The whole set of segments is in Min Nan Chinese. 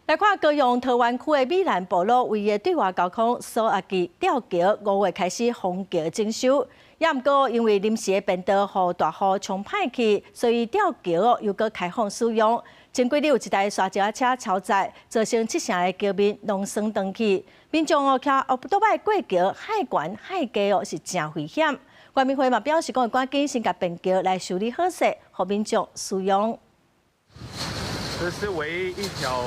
來看高雄桃園區的美蘭部落，唯一對外交通鎖仔墘吊橋，5月開始封橋整修。也毋過因為臨時的便道予大雨沖歹去，所以吊橋又閣開放使用。前幾日有一台沙石仔車超載，造成七成的橋面攏損斷去。民眾哦，騎歐多擺過橋，海懸海低哦，是誠危險。原民會嘛表示講，會趕緊先共便橋來修理好勢，予民眾使用。這是唯一一條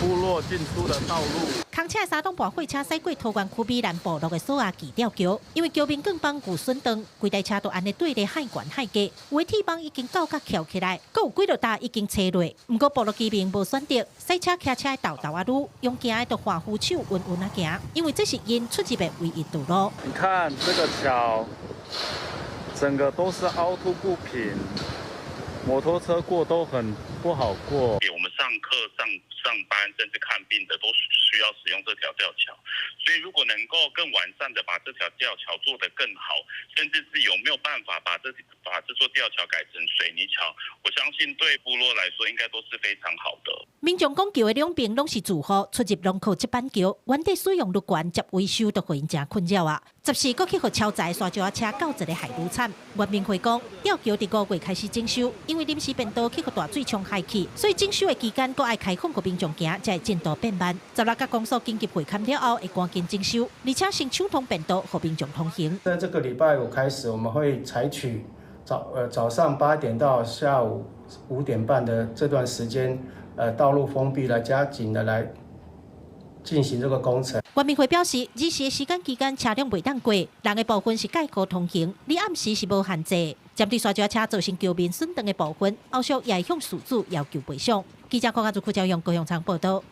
部落進出的道路。空車三擋跋貨車駛過桃園區美蘭部落的鎖仔墘吊橋，因為橋面鋼板有損斷，規台車都按呢對咧海懸海低，有的鐵板已經到甲翹起來，閣有幾落搭已經切落。毋過部落居民無選擇，駛車騎車沓沓仔擼，用行的就換扶手穩穩仔行，因為這是𪜶出入的唯一道路。你看這個橋，整個都是凹凸不平，摩托車過都很不好過。我們上課、上上班，甚至看病的都需要使用這條吊橋，所以如果能夠更完善的把這條吊橋做得更好，甚至是有沒有辦法把這座吊橋改成水泥橋，我相信對部落來說應該都是非常好的。民眾講橋的兩邊攏是住戶，出入攏靠這板橋，原底使用率懸，接維修都予𪜶誠困擾啊。14閣去予超載沙石仔車到一个害愈慘。原民會講，吊橋佇5月開始整修，因為臨時便道去予大水沖害去，所以整修的期間閣愛開放予民眾行，才會進度變慢。16佮公所緊急會勘了後，會趕緊整修，而且先暢通便道，予民眾通行。在這個禮拜五開始，我們會採取早上8點到下午5點半的這段時間，道路封閉來加緊的來進行這個工程。原民會表示，日時時間期間車輛袂當過，人的部分是概括通行，你暗時是無限制。針對沙石車造成橋面損斷的部分，後續也會向事主要求賠償。記者郭家祖、郭朝陽高雄場報道。